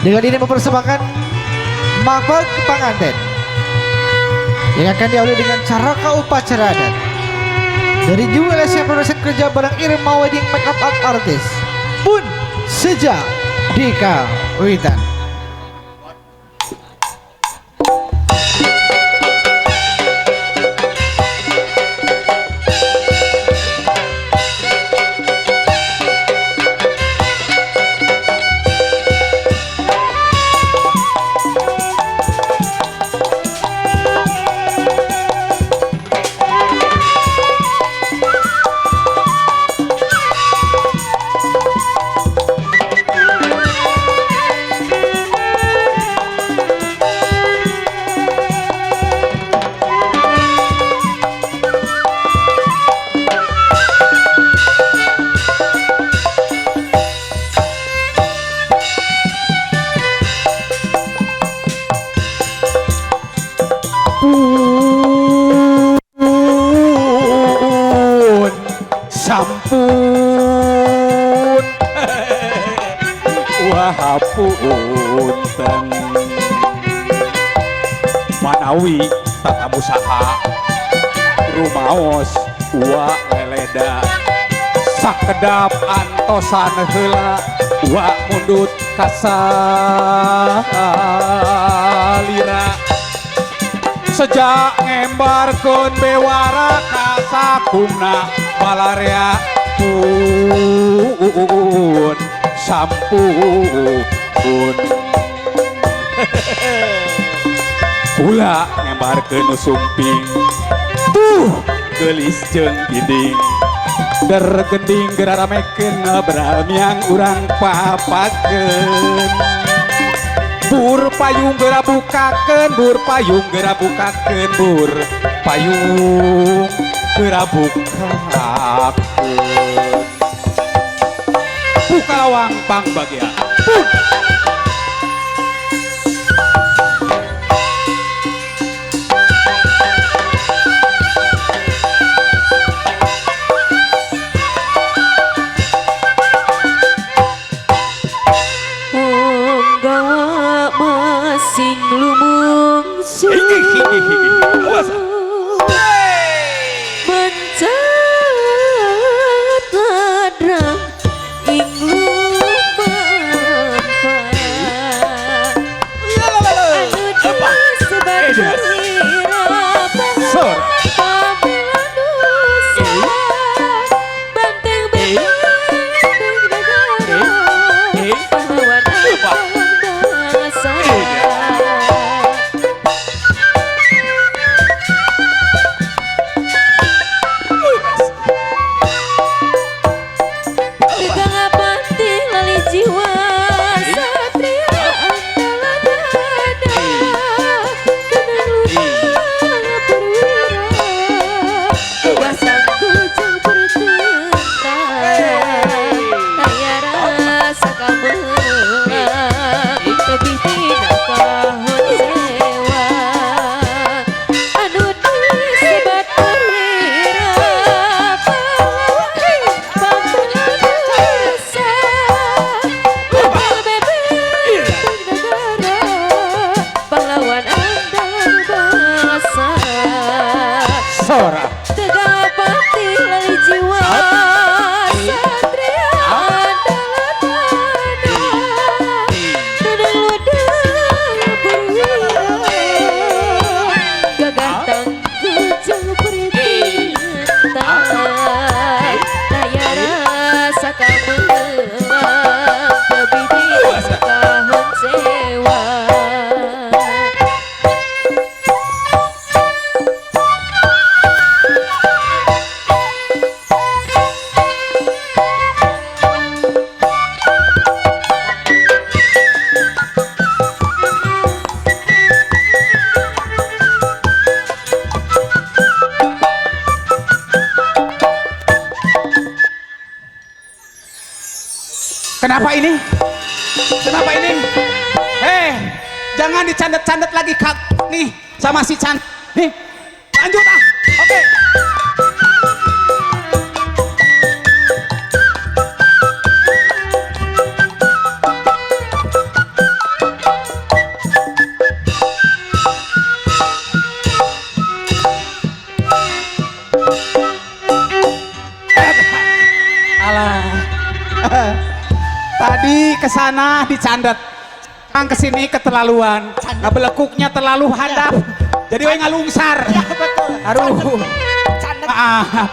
Dengan ini mempersembahkan mabag panganten yang akan diawali dengan cara upacara adat dari New LSM Production kerja bareng Irma Wedding Makeup Art Artist pun sejak Dika Witan. Sampun wah punten manawi tatamu saha rumaos wa leleda sakedap antosan heula wa mundut kasalira sejak ngembarkeun bewara kasakumna balarea pun sampun kula ngembarkeun nu sumping tuh geulis jeung ginding der gending geraramekeun bramiang urang papakeun bur payung geura bukakeun bur payung geura bukakeun bur payung geura bukakeun buka lawang pang bagia pun. Kenapa ini? Kenapa ini? Hei, jangan dicandet-candet lagi kak nih sama si Can. Nih, lanjut ah. Oke. Tadi ke sana dicandet, sekarang ke sini keterlaluan. Ngabelekuknya terlalu handap. Jadi we ngalungsar. Ya betul. Aduh. Candet. Maaf,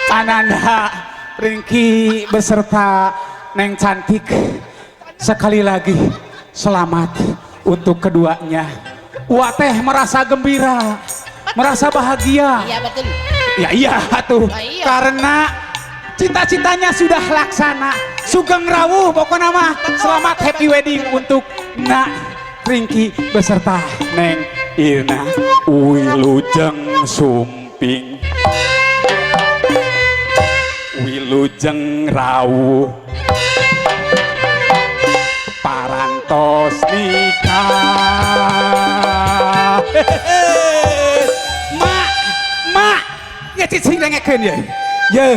Ananda Ringki beserta Neng Cantik, sekali lagi selamat untuk keduanya. Wa teh merasa gembira, merasa bahagia. Iya betul. Ya iya tuh, Oh, iya. karena cita-citanya sudah laksana. Sugeng rawuh pokoknya mah. Selamat happy wedding untuk Nak Ringki beserta Neng Irna. Wilujeng sumping, wilujeng rawuh, parantos nikah. Mak, mak, ya cicing dengekeun ye. Ye,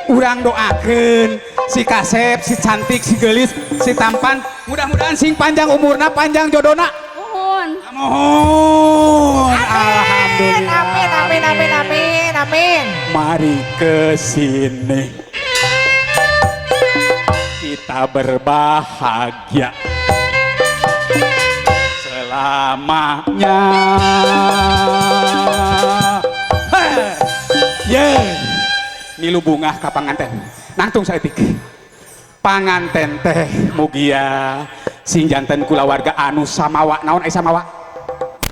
urang doakeun si kasep, si cantik, si geulis, si tampan, mudah-mudahan sing panjang umurna, panjang jodona. Mohon. Mohon. Amin, Alhamdulillah. amin, amin, amin, amin, amin. Mari ke sini. Kita berbahagia selamanya. Heh. Ye. Milu bungah ka panganten. Nangtung saeutik. Panganten teh mugia sing janten kulawarga anu samawa. Naon ai samawa?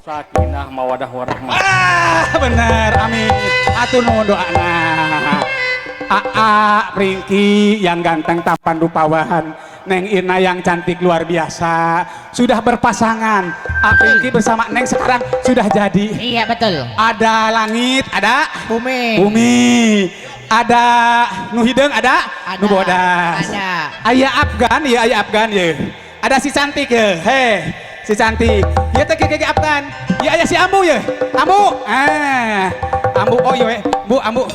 Sakinah, mawadah, warahmah. Ah, bener, amin. Atur nuhun doana. Aa Ringki yang ganteng tampan rupawan, Neng Irna yang cantik luar biasa, sudah berpasangan. A Ringki bersama Neng sekarang sudah jadi. Iya betul. Ada langit, ada Bumi. bumi, ada nu hideung, ada Ada. nu bodas. Ada. Aya Afgan, ya aya Afgan ya. Ada si cantik ya, heh, si cantik. Ya teh keke Afgan. Ya aya si Ambu ya. Ambu. Ah, Ambu oh iya we. Bu Ambu.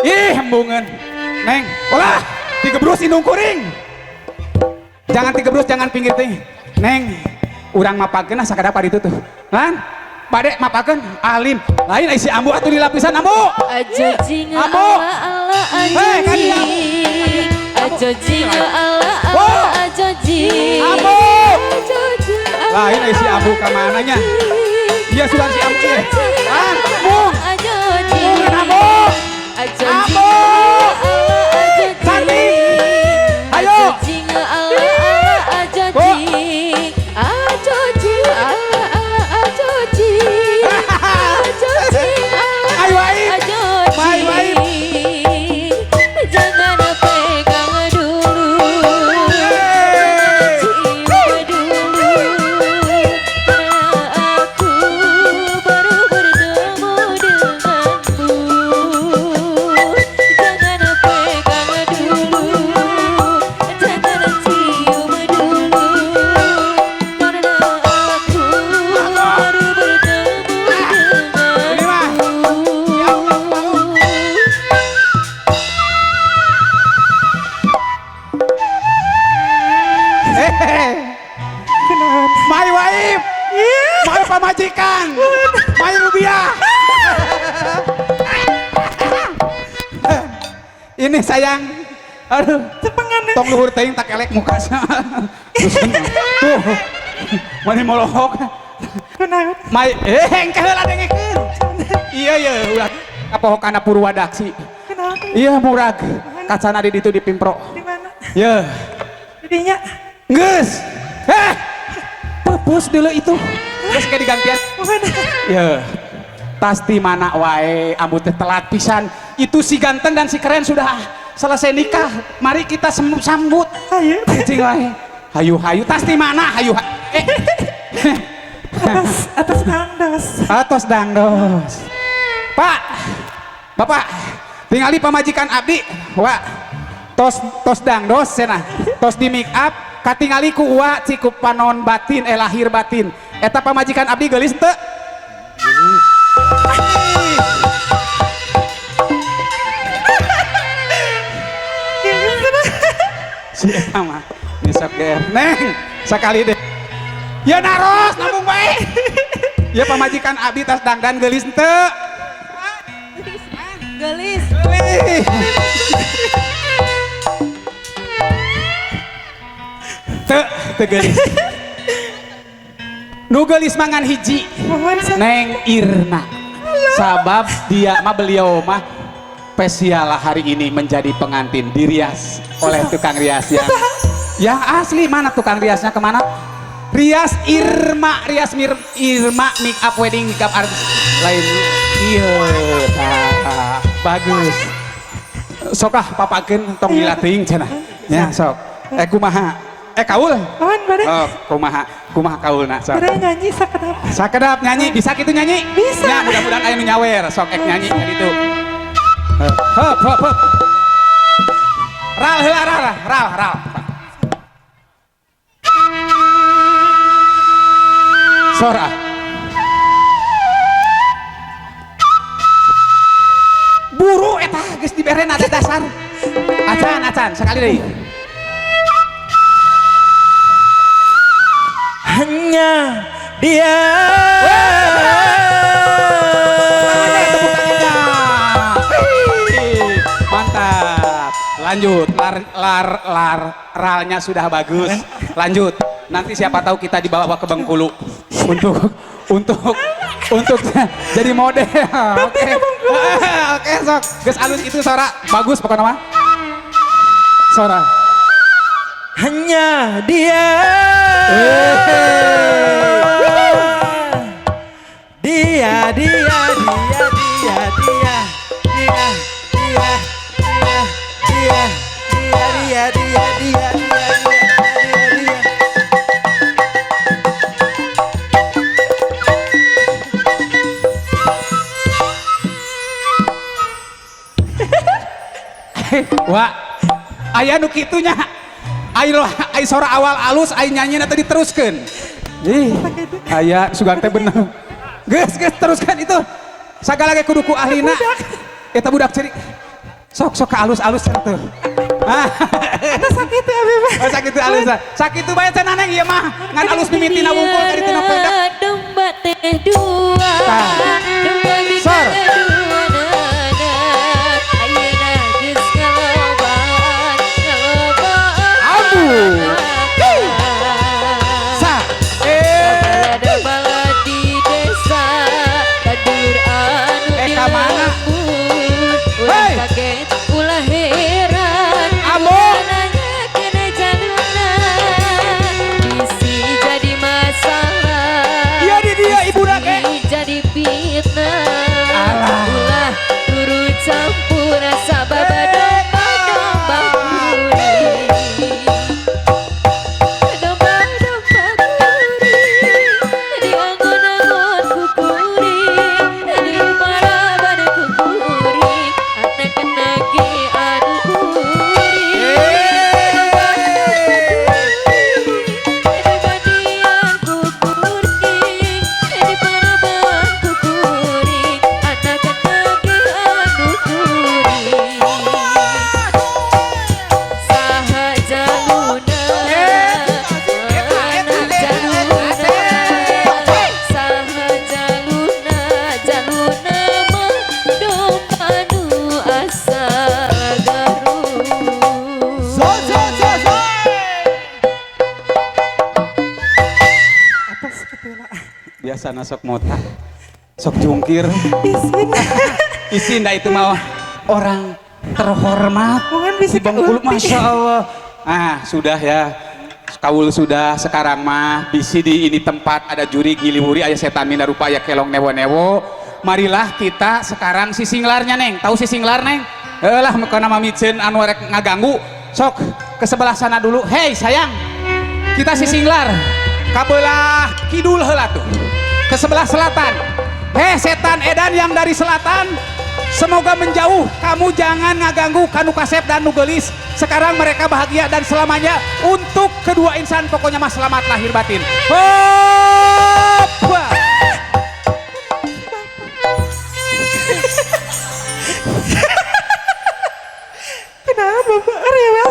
Ih, embungeun. Neng, olah, tigebrus indung kuring. Jangan tigebrus, jangan pinggir teh. Neng, urang mapakeun ah sakadap itu tuh. Lan, bade mapakeun alim. Lain ai si Ambu atuh di lapisan Ambu. Aja jinga Ambu. ala ala aja Hei, kan dia. jing. Aja jinga ala ala Wah. aja jing. Ambu. Aja jing ala Lain ai si Ambu ka mananya? Iya sudah si Ambu ye. Lan, mung. Aja jing. Mungkin Ambu. Aja Ambu. jinga ala aja Cantik. jing. Ayo. Aja jinga ala ala aja Oh. jing. Aja jing ala ala aja jing. Aja jing ala Ayo, Aib. aja Mai, Aib. jing. Jangan pegang dulu. Hey. Cium dulu. Karena aku baru bertemu denganmu. Jangan pegang dulu. Jangan cium dulu. Karena aku baru bertemu Ini mah. denganmu. Hehehe. Mai waib. Mai pamajikan. Mai rubiah. Ini sayang. Aduh. Tong luhur teuing tak elek muka. Tuh. Mani molohok. Mai eh engke heula dengekeun. Iya iya ulah kapohokana Purwadaksi. Iya murag. Kacana di ditu di Pimpro. Di mana? Ye. Jadinya Geus. Eh. Pupus dulu itu. Geus kayak digantian. bukan. Ya. Tas di mana wae ambu teh telat pisan. Itu si ganteng dan si keren sudah selesai nikah. Mari kita sambut. Ayo. Cicing wae. Hayu hayu tas di mana? Hayu. Eh. Atas atas dangdos. Atos dangdos. Pak. Bapak, tingali pamajikan abdi. Wa. Tos tos dangdos cenah. Tos di make up katingali ku uwa cikup panon batin eh lahir batin. Eta pamajikan abdi geulis teu? Geulis. Si eta mah nisap geer. Neng, sakali deh. Ya naros nambung bae. Ya pamajikan abdi tas dangdan geulis henteu? Gelis. Geulis. Teu, teu geulis. Nu geulis mah ngan hiji. Mohon sa. Neng Irna. Sabab dia mah, beliau mah spesial hari ini menjadi pengantin, dirias oleh tukang rias yang asli. Mana tukang riasnya, kemana? Rias Irma, Rias Mir, Irma make up wedding, make up artist lain. Iya, tah, bagus. Sok ah, papakeun, tong dilatih cenah ya. Sok, eh, kumaha, eh, kaul? Mohon bade. Oh, kumaha, kumaha kaulna, sok? Bade nyanyi sakedap. Sakedap nyanyi, bisa gitu nyanyi? Bisa. Ya, mudah-mudahan aya nu nyawer, sok ek nyanyi ka ditu. Hop, hop, hop. Ral heula, ral, ral, ral. Sora. Buru eta geus dibere nada dasar. Acan, acan, sekali deui. Hanya dia. Tepuk tangannya. Wih, mantap. Lanjut, lar lar lar ralnya sudah bagus. Lanjut. Nanti siapa tahu kita dibawa ke Bengkulu untuk jadi model. Oke. Oke, sok. Geus alus itu suara bagus pokoknya mah. Sora. Hanya dia. Dia, dia, dia, dia, dia, dia, dia, dia, dia, dia, dia, dia, dia, dia, dia, dia. Wah, aya nu kitu nya. Ai ai sora awal alus, ai nyanyi tadi diteruskeun. Ih, aya sugan teh bener. Geus, geus, teruskan itu. Sagala ge kudu ku ahlina. Eta budak cerik. Sok, sok ka alus-alus cenah tuh. Ah, Eta sakitu abi mah. oh, sakitu alus. Sakitu bae cenah, Neng, ieu mah. Ngan alus mimitina wungkul ka dituna pedak. Domba teh dua. Tah. Domba Sor. dua nana. Ayeuna geus ngalobaan, ngalobaan. Abu. Sa. Eh. Ada balad di desa, kadulur anu Eh, di ka mana? lembur. Ulah Hei. kaget, ulah heran. Ambo. Ulah nanyakeun jaluna. Bisi jadi masalah. Iya, di dia, ibuna ge. Bisi jadi fitnah. Alah. Ulah turut campur asa babadomba domba kuring. Domba-domba kuring, diangon-angon ku kuring, diparaban ku kuring, anak ge anu kuring. Domba-domba kuring, dimandian ku kuring, diparaban ku kuring, anak ge anu kuring. Saha jaluna, mana jaluna, saha jaluna, jaluna mah domba nu asal Garut. So, so, so, so. Atas kitu lah. Biasa sok mota. Sok jungkir. Isin. Isin dah, itu mah orang terhormat. Mohon bisa Di Bengkulu, keulti. Masya Allah. Ah, sudah ya. Kaul sudah, sekarang mah bisi di ini tempat ada juri giliwuri, aya setan mina rupa, aya kelong newo-newo. Marilah kita sekarang si singlarnya, Neng. Tahu si singlar, Neng? Eh lah, karena mamiceun anu rek ngaganggu. Sok ke sebelah sana dulu. Hei sayang. Kita si singlar. Kabelah kidul heula tuh. Ke sebelah selatan. Hei setan edan yang dari selatan, semoga menjauh. Kamu jangan ngaganggu kanu kasep dan nu geulis. Sekarang mereka bahagia dan selamanya untuk kedua insan, pokoknya mah selamat lahir batin. Hop! Kenapa Pak? Rewel.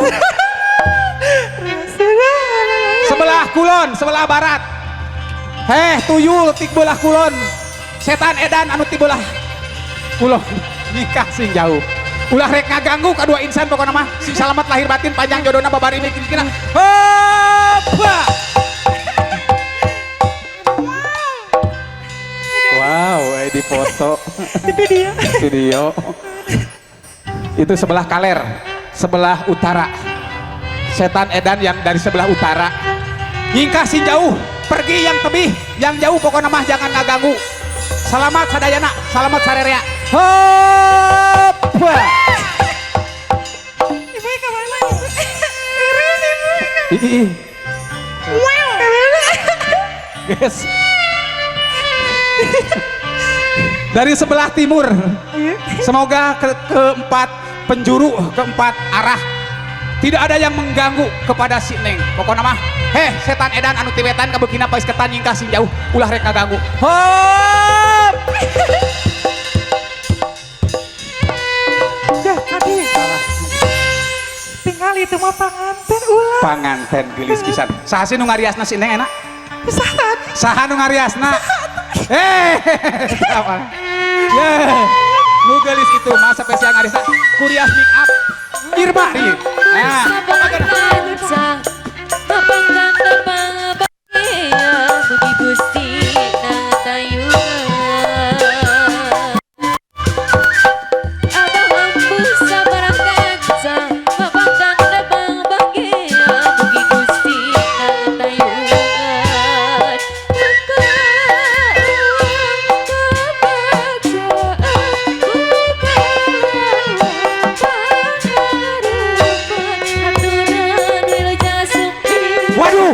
Sebelah kulon, sebelah barat. Heh, tuyul ti belah kulon. Setan edan anu ti belah kulon. Nikah sing jauh. Ulah rek ngaganggu kadua insan pokona mah. Sing salamat lahir batin panjang jodona babari mikir kira. Hoppa. Wow, di foto. Di video. Video. Itu sebelah kaler, sebelah utara. Setan edan yang dari sebelah utara. Nyingkah sing jauh, pergi yang tebih, yang jauh pokoknya mah jangan ngaganggu. Selamat sadayana, selamat sarerea. Hoppa. Ibu kemana ibu? Iris ibu. Ih. Wow. Kemana? Guys. Dari sebelah timur. Semoga keempat penjuru, keempat arah tidak ada yang mengganggu kepada si Neng. Pokoknya mah, heh setan edan anu tiwetan kabeukina pais ketan nyingkah sing jauh ulah rek ngaganggu. Hop. Ya, tadi. Tinggal itu mah panganten ulah. Panganten geulis pisan. Saha sih nu ngariasna si Neng enak? Saha tadi? Saha nu ngariasna? Apa? Ya, nu geulis itu mah spesial ngarisna kurias make up. Irma nih. Nah, waduh.